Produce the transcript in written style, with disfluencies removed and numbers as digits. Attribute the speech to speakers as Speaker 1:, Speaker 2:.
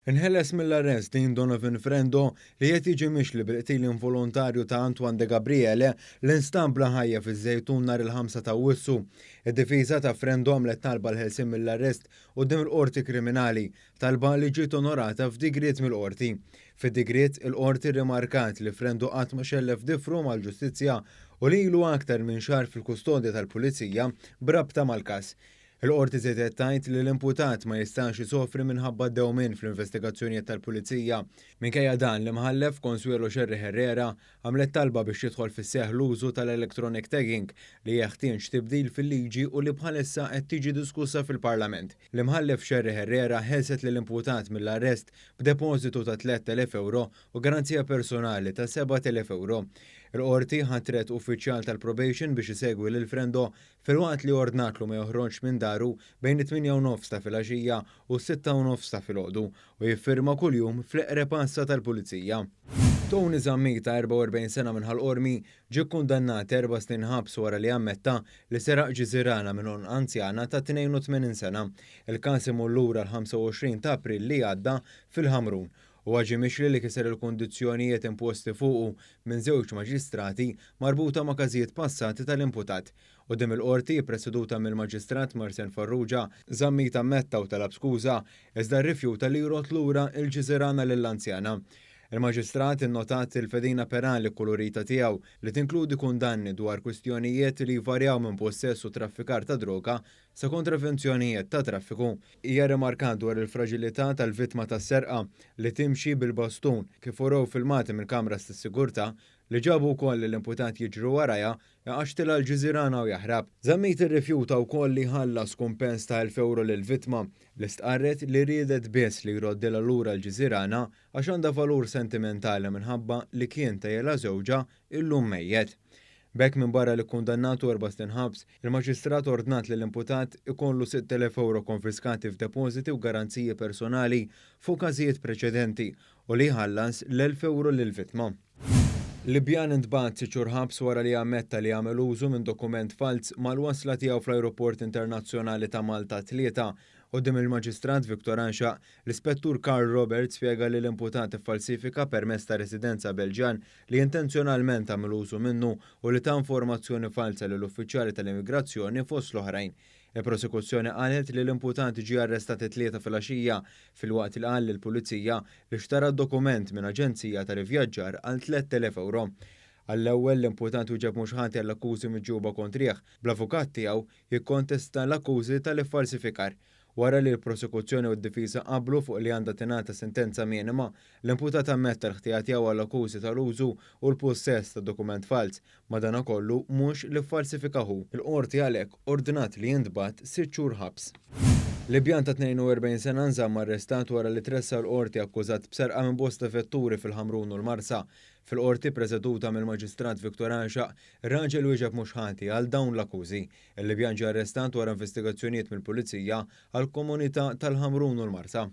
Speaker 1: Inħeles mill-arrest Dean Donovan Frendo li qed jiġi mixli bil-qtil involontarju ta' Antoine De Gabriele li nstab bla ħajja fiż-Żejtun nhar il-5 ta' Awwissu. Id-difiża ta' Frendo għamlet talba għall-ħelsien mill-arrest quddiem il-Qorti Kriminali, talba li ġiet onorata f'digriet mill-Qorti. Fid-digriet, il-Qorti rrimarkat li Frendo qatt ma xellef difru mal-ġustizzja u li ilu aktar minn xahar fil-kustodja tal-Pulizija b'rabta mal-każ. Il-Qorti żiedet tgħid li l-imputat ma jistax isofri minħabba dewmien fl-investigazzjonijiet tal-Pulizija. Minkejja dan, l-Imħallef Consuelo Scerri Herrera għamlet talba biex jidħol fis-seħħ l-użu tal-electronic tagging li jeħtieġ tibdil fil-liġi u li bħalissa qed tiġi diskussa fil-Parlament. L-Imħallef Scerri Herrera ħelset lill-imputat mill-arrest b'depożitu ta' 3,000 ewro u garanzija personali ta' 7,000 ewro. Il-Qorti ħatret uffiċjal tal-probation biex isegwi lil Frendo filwaqt li ordnatlu ma joħroġx minn daru bejn it-tmienja u nofs ta' filgħaxija u s-sitta u nofs ta' filgħodu u jiffirma kuljum fl-eqreb għassa tal-Pulizija. Tony Zammit ta' 44 sena minn Ħal Qormi ġie kkundannat erba' snin ħabs wara li ammetta li seraq ġiżirana minn għonq anzjana ta' 82 sena. Il-każ imur lura l-25 ta' April li għadda fil-Ħamrun. Huwa ġie mixli li kiser il-kundizzjonijiet imposti fuqu minn żewġ maġistrati marbuta ma' każijiet passati tal-imputat. Quddiem il-Qorti, ippreseduta mill-Maġistrat Marcen Farrugia, Zammit ammetta u talab skuża, iżda rrifjuta li jrodd lura l-ġiżirana lill-anzjana. Il-Maġistrat innotat il-fedina penali kkulurita tiegħu li tinkludi kundanni dwar kwistjonijiet li jvarjaw minn pussess u traffikar ta' droga sa kontravvenzjonijiet tat-traffiku. Hija rrimarkat dwar il-fraġilità tal-vittma tas-serqa li timxi bil-bastun, kif urew filmati mill-kameras tas-sigurtà li ġabu wkoll lill-imputat jiġri warajha, iqaxxtilha l-ġiżirana u jaħrab. Zammit irrifjuta wkoll li jħallas kumpens ta' 1,000 ewro lill-vittma, li stqarret li riedet biss li jroddilha lura l-ġiżirana għax għandha valur sentimentali minħabba li kien tgħajjilha żewġha illum mejjet. B'hekk minbarra li kkundannatu erba' snin ħabs, il-Maġistrat ordnat lill-imputat ikollu 6,000 ewro konfiskati f'depożiti u garanziji personali fuq każijiet preċedenti u li jħallas l-1,000 ewro lill-vittma. Libjan intbagħat sitt xhur ħabs wara li ammetta li għamel użu minn dokument falz mal-wasla tiegħu fl-Ajruport Internazzjonali ta' Malta t-Tlieta. Quddiem il-Maġistrat Victor Anxaq, L-Ispettur Karl Roberts spjega li l-imputat iffalsifika permess ta' residenza Belġjan li intenzjonalment għamel użu minnu u li ta informazzjoni falza lil uffiċjali tal-immigrazzjoni fost l-oħrajn. Il-Prosekuzzjoni qalet li l-imputat ġie arrestat it-Tlieta filgħaxija filwaqt li qal lill-Pulizija li xtara d-dokument minn aġenzija tal-ivvjaġġar għal 3,000 ewro. Għall-ewwel, l-imputat wieġeb mhux ħati għall-akkużi miġjuba kontrih, bl-avukat tiegħu jikkontesta l-akkużi tal-iffalsifikar. Wara li l-prosekuzzjoni u d-difiża qablu fuq li għandha tingħata sentenza minima, l-imputat ammetta l-ħtija tiegħu għall-akkużi tal-użu u l-pussess ta' dokument falz, madanakollu mhux li ffalsifika hu. Il-Qorti għalhekk ordnat li jintbagħat sitt xhur ħabs. Libjan ta' 42 sena nżamm arrestat wara li tressaq l-Qorti akkużat b'serqa minn bosta vetturi fil-Ħamrun u l-Marsa. Fil-Qorti ppreseduta mill-Maġistrat Victor Għaxaq, ir-raġel wieġeb mhux ħati għal dawn l-akkużi. Il-Libjan ġie arrestat wara investigazzjonijiet mill-Pulizija għall-komunità tal-Ħamrun u l-Marsa.